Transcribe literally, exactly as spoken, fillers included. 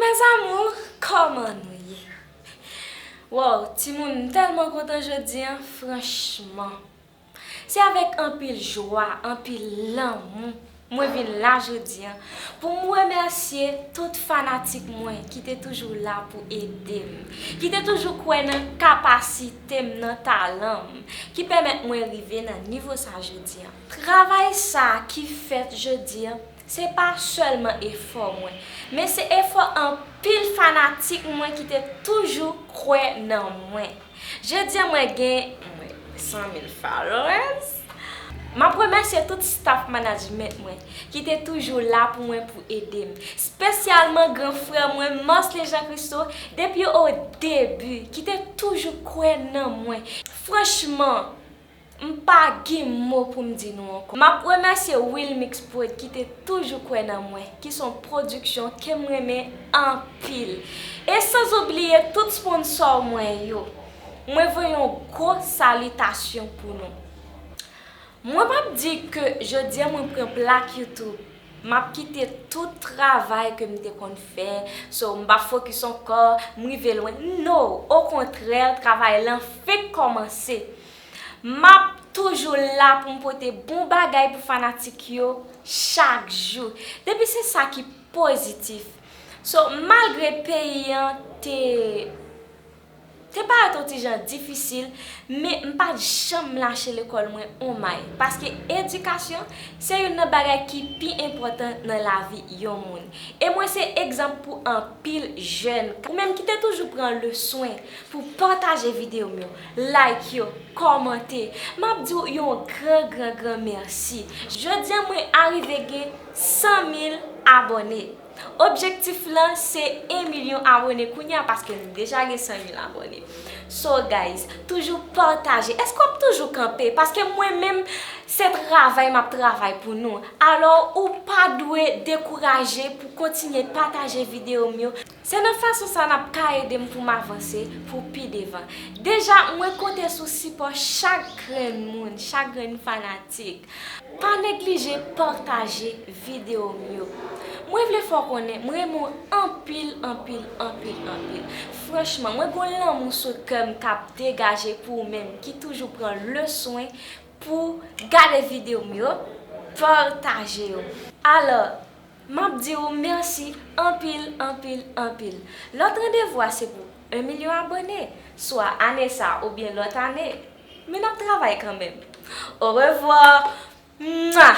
Mes amours, kòman nou ye? Wow, timoun, m tèlman kontan jodi a, franchman. Se avèk anpil jwa, anpil lanmou, mwen vin la jodi a pou m remèsye tout fanatik mwen ki te toujou la pou ede m, ki te toujou kwè nan kapasite m, nan talan m, ki pèmèt mwen rive nan nivo sa jodi a. Travay sa ki fèt jodi a, se pa sèlman efò mwen, men se efò anpil fanatik mwen ki te toujou kwè nan mwen. Jodi a mwen gen mwen san mil followers. M ap remèsye tout staff management mwen ki te toujou la pou mwen, pou ede m. Espesyalman gran frè mwen, Marcelin Jean Christo, depi o debi, ki te toujou kwè nan mwen. Franchman, m pa gen mo pou m di nou ankò. M ap remèsye Wilmix Prod ki te toujou kwè nan mwen, ki se yon pwodiksyon ke m renmen anpil. E san oubliye tout sponsò mwen yo. Mwen voye yon gwo salitasyon pou nou. Mwen p ap di ke jodi a mwen pran plak YouTube, m ap kite tout travay ke m te konn fè, so m p ap fokis ankò, m rive lwen. No! Okontrè, travay lan fenk kòmanse. M ap toujou la pou m pote bon bagay pou fanatik yo chak jou. Depi se sa ki pozitif. So, malgre peyi an te, te parèt yon ti jan difisil, men m pa t janm lache lekòl mwen on may. Paske edikasyon se youn nan bagay ki pi enpòtan nan lavi yon moun. E mwen se egzanp pou anpil jèn, ou menm ki te toujou pran le swen pou pataje videyo m yo, like yo, kòmante. M ap di w yon gran, gran, gran mèsi. Jodi a mwen arive gen san mil abòne. Objektif lan se en milyon abòne kounye a, paske nou deja gen san mil abòne. So guys, toujou pataje. Èske w ap toujou kanpe? Paske mwen menm, se travay m ap travay pou nou. Alò, ou pa dwe dekouraje pou kontinye pataje videyo m yo. Se nan fason sa n ap ka ede m pou m avanse pou pi devan. Deja, mwen konte sou sipò chak grenn moun, chak grenn fanatik. Pa neglije pataje videyo m yo. Mwen vle fè w konnen, mwen renmen w anpil, anpil, anpil, anpil. Franchman, mwen gon lanmou sou kè m k ap degaje pou ou menm ki toujou pran le swen pou gade videyo m yo, pataje yo. Alò, m ap di w mèsi anpil, anpil, anpil. Lòt randevou a se pou en milyon abòne, swa ane sa oubyen lòt ane. Men n ap travay kanmenm. Orevwa! Mwa!